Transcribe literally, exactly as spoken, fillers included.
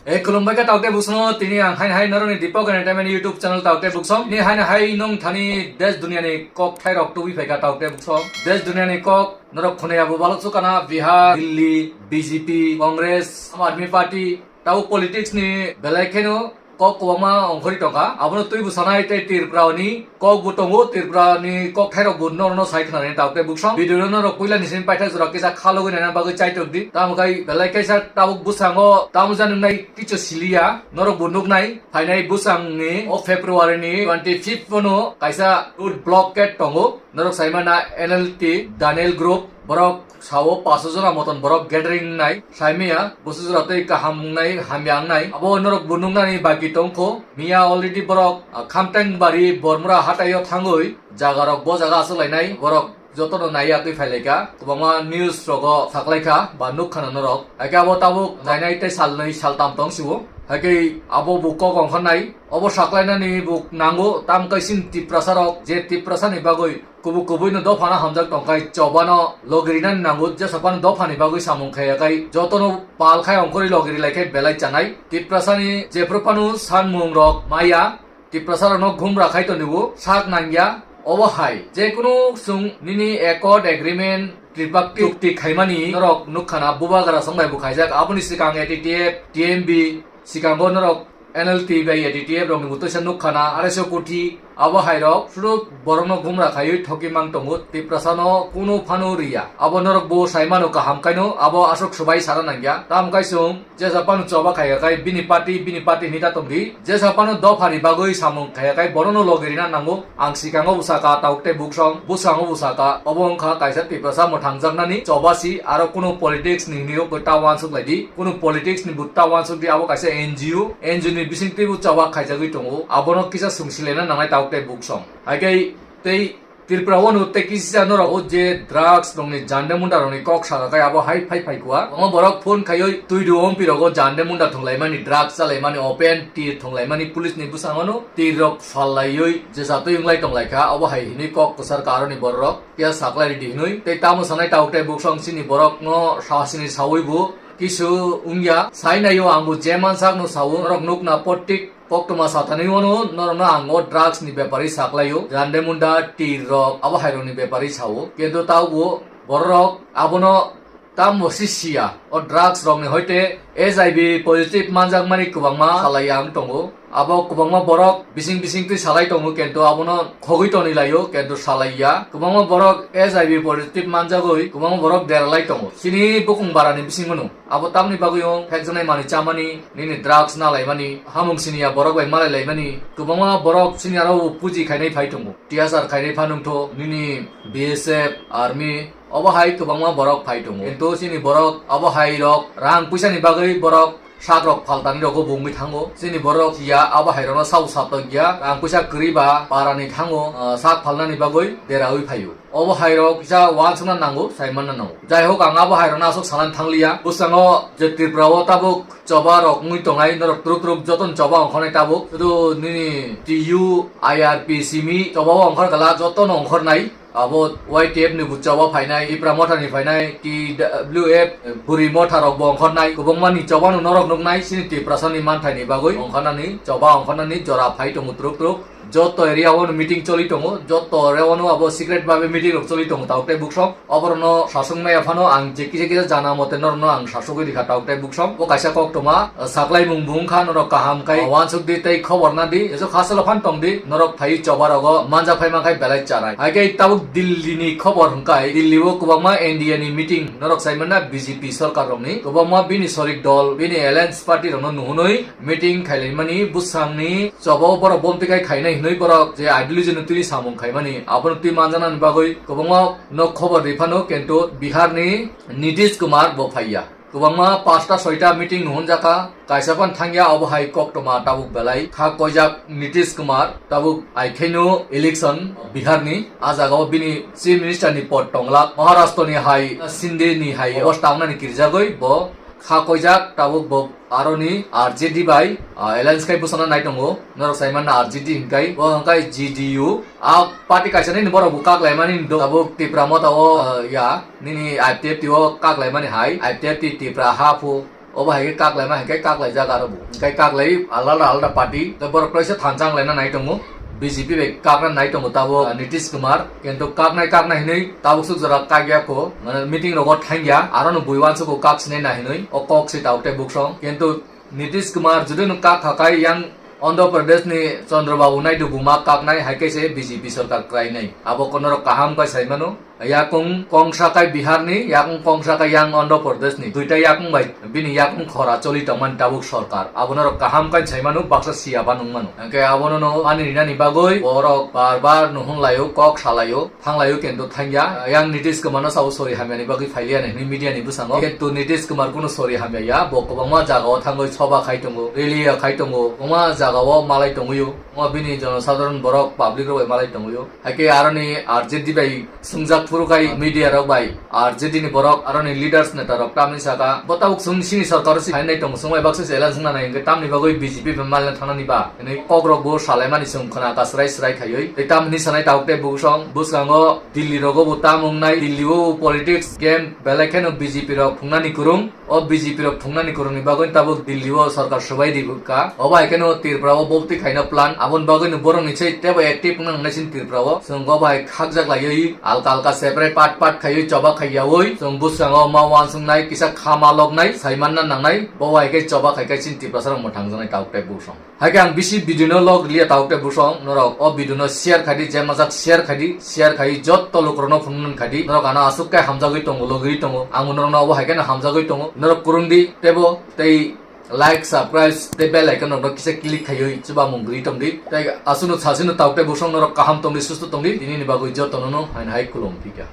Ei khulumbai kha taukte buksong, tini ang haini hai norokni Deepak Entertainment YouTube channel taukte buksong. Tini haini hai nung thani desh duniani kok thairok tubui phaikha taukte buksong. Desh duniani kok norok khunaya bo balok sukana Bihar, Delhi, B J P, Congress, Aam Aadmi Party, tau politics ni belai kheno kok kwbangma ongkhorwi tongkha. Abono twibo sanai tei Tripura ni kok bo tongo, Tripura ni kok thairok bo norokno sai khwnanani taukte buksong. Video no norok puila ni simi paithak jora kisa khalogwi naina bagwi chaitok di. Tamo khai belai kaisa tabuk bwskango tamo jani nai kichu siliya. Norok bo nuknai phainai bwsang ni o February ni twenty fifth bono kaisa road blockade tongo. Norok saimana N L T, Daniel Group, borok sao paso jona moton borok gathering nai. Saimaya, bwswk jora tei kaham wngnai, hamya wngnai. Abo norok bo nuknani baki tongkho. Miya already borok, ah, Khamteng Bari Bormura hataio thangwi jagarok bo jaga aswk lainai. Borok jotono naiya twi phailaikha. Kwbangma news rogo saklaikha ba nukkhano norok. Haikhe abo tabuk nainai tei salnwi saltam tong sio. Haikhe abo bo kok ongkhornai. Obo saklainani bo nango, tam kaising Tiprasa rok je Tiprasa ni bagwi kubuk kubui no dophano hamjak tongkhai chobano logiri nani nango, jesa phano dophani bagwi samung khaiya khai jotono pal khai ongkhorwi logiri laikhai belai chanai. Tiprasa ni jephru phano sanmung rok maya, Tiprasa rokno ghumra khai tonwi sak nangya. Obo hai jekunu chwng nini accord agreement tripartite chukti khaimani norok nukkhana bubagra songbai bo khaijak, aboni swkang A T T F, T M B, swkango norok N L T bai A T T F rokni bo twisa nukkhana arai so koti. Abo hairok suru borokno gumra khaiwi thoki mang tongo, Tiprasano kunu phano riya. Abo norok bo saimano kaham kaino, abo aswk swbai sana nangya. Tamo khai chwng jesa phano choba khaiya khai bini party, bini party hinwi ta tongdi. Jesa phano dophani bagwi samung khaiya khai bonono logirina nango. Ang sikango bo saka tauk tei buksong, bwskango bo saka, obo wngkha kaisa Tiprasa mwthangjaknani chobasi, aro kunu politics ni hinwi ta uansuk laidi. Kunu politics ni bo ta uansuk di, abo kaisa N G O, N G O ni bising twibo choba khaijagwi tongo, abono kisa sungsilaina nangnai tauk tei buksong. Haikhe tei Tripura o no tei kisa norok o je drugs rokni jande munda rokni kok saka khai abo hai phai phai kua. Omo borok phone khaiwi twi do ompi rogo jande munda thwnglaimani, drugs chalaimani, open tir thwnglaimani police ni bwskango no tir rok phalaiwi jesa twi wnglai tonglaikha, obo hai hinwi kok kwchar ka aroni borok. Phiya saklai ridi hinwi tei tamo sanai tauk tei buksong chini borokno sasini sawi bo kisu wngya. Sai naio ang bo je mansak no sao, norok nukna potik koktwma satani wano norokno ang o drugs ni bepari saklaio, jande munda tir rok abo hai rokni bepari sao, kintu taubo bororok abono tamo si siya. O drugs rokni hoite H I V positive manjakmani kwbangma salai ang tongo. Abo kwbangma borok bising bising twi salai tongo, kintu abono khogwi tonwi laio, kintu salai ya. Kwbangma borok H I V positive manjagwi kwbangma borok deralai tongo. Chini bukung barani bisingmano abo tamni bagwi wng phekjaknai manwi chamani, nini drugs nalaimani, hamung siniya borok bai malai laimani. Kwbangma borok chini aro puji khainai phai tongo. T S R khainai phanungtho, nini B S F, army, obo hai kwbangma borok phai tongo. Kintu chini borok abo hai rok rang puisa ni bagwi borok sak rok phaltani rogo bo wngwi thango. Chini borok ya abo hai rokno sabo satok ya. Rang puisa kwrwi ba para ni thango, ah, sak phalnani bagwi derawi phaio. Obo hai rok kisa uansukna nango, sai manna nango. Jai hok ang abo hai rokno aswk sanani thangliya. Bwskango je Tripura o tabuk choba rok wngwi tongnai, norok twrwk twrwk jotono choba ongkhornai tabuk. Sudu nini T U, I R P simi choba o ongkhor kala jotono ongkhornai. Abo Y T F ni bo choba phainai, Tipra Motha ni phainai, T W F, Bwrwi Motha rok bo ongkhornai. Kwbangma ni choba no norok nuknai, chini Tiprasa ni manthai ni bagwi ongkhornani, choba ongkhornani jora phai tongo twrwk twrwk. Joto area o no meeting choli tongo, joto area o no abo secret babe meeting rok choli tongo, tauk tei buksong. Oborokno sasuk maya phano ang je kisa kisa jana mote norokno ang sasugwi rikha tauk tei buksong. O kaisa koktwma, saklaimung bo wngkha, norok kaham khai uansuk di tei khobor na di. Jesu khasalo phan tong di, norok phai choba rogo manja phai mankhai belai chanai. Haikhe tabuk Delhi ni khobor hwnkhe, Delhi o kwbangma India ni meeting, norok sai manna B J P sorkar rokni. Kwbangma bini sorik dol, bini alliance party rokno nuhunwi meeting khailaimani bwsangni choba o borok bomtwi khai khainai hinwi borok je ideology no twi samung khaimani abono twi manjaknani bagwi kwbangma no khobor ri phano, kintu Bihar ni Nitish Kumar bo phaiya. Kwbangma pasta soita meeting nuhunjakha, kaisa phano thangya, obo hai koktwma tabuk belai kha koijak Nitish Kumar, tabuk aikhaino election Bihar ni, a jaga o bini chief minister ni pod tonglak, Maharashtra ni hai Shinde ni hai obo tangnani kirjagwi bo kha koijak, tabuk bo aroni R J D bai, ah, alliance khai bwsana nai tongo. Norok sai manna R J D hinkai, bo hinkai G D U. A party kaisa nini borok bo kak laimani do. Tabuk Tipra Motha o, ah, ya, nini I P F T o kak laimani hai. I P F T Tipra ha phu. Obo hai khe kaklaima hai khe kaklaijak aro bo. Hwnkhe kaklai alada alada party, tei borok kaisa thansa wnglaina nai tongo. B J P bai kakna nai tongo tabuk, ah, Nitish Kumar. Kintu kaknai kaknai hinui tabuk suk jora kakya kho. Mane meeting rogo thangya, aro no bui uansukgo kak sinai na hinui. O kok se tabuk tei buksong. Kintu Nitish Kumar jodi no kak kha kai yang Andhra Pradesh ni Chandrababu Naidu buma kaknai hai khe se B J P sorkar krainai. Abo kono rok kaham kai sai mano. Yakung kongsa kai Bihar ni, yakung kongsa kai yang Andhra Pradesh ni. Duita yakung bai, bini yakung khora choli tongmani tabuk sorkar. Abono rok kaham kai sai mano, baksa siya ba nung mano. Hwnkhe abono no ani rinani bagwi borok bar bar nuhun laio, kok salaio, thang laio kintu thangya. Yang Nitish Kumar no sao sori hamya ni bagwi phailiya ni hinwi media ni bwsango. Kintu Nitish Kumar kunu sori hamya ya, bo kwbangma jaga o thangwi soba khai tongo, rally ya khai tongo, kwbangma jaga o malai tongwio. Omo bini jonosadharon borok public rok bai malai tongwio. Haikhe aroni R J D bai swngjak phuru khai media rok bai R J D ni borok aroni leaders neta rok tamni saka bo tabuk chwng sini sorkar si phainai tongo, chwng bai baksa se alliance wngna nai hwnkhe tamni bagwi B J P bai malna thangnani ba hinwi kok rok bo salaimani chwng khna ka srai srai khaiwi. Tei tamni sanai tabuk tei buksong bwskango Delhi rogo bo tam wngnai, Delhi o politics game belai kheno B J P rok phungnani kwrwng. O B J P rok thungnani kwrwngni bagwi tabuk Delhi o sorkar swbai rikha. Obo hai kheno Tripura o bopti khaina plan, aboni bagwino borokni se teibo active wngna nangnai chini Tripura o. Chwng obo hai khakjak laiwi alka alka separate part part khaiwi choba khaiyaui chwng bwskango ma uansuknai, kisa kha ma loknai, sai manna nangnai, bo hai khe choba khai khe chini Tiprasa rok mwthangjaknai tabuk tei buksong. Haikhe ang bisi video no log liya tabuk tei buksong norok o video no share khaidi, je majak share khaidi, share khai jotto lukurokno phunuknani khaidi. Norok ano aswk khe hamjagwi tongo, logwi tongo, ang bo norokno obo haikhe no hamjagwi tongo. Norok kwrwng di teibo tei like, subscribe tei bell icon rokno kisa click khaiwi chubamung gri tongdi. Tei aswkno sasino tabuk tei buksong norok kaham tongdi, susto tongdi. Tinini bagwi jottono no haino hai khulum phika.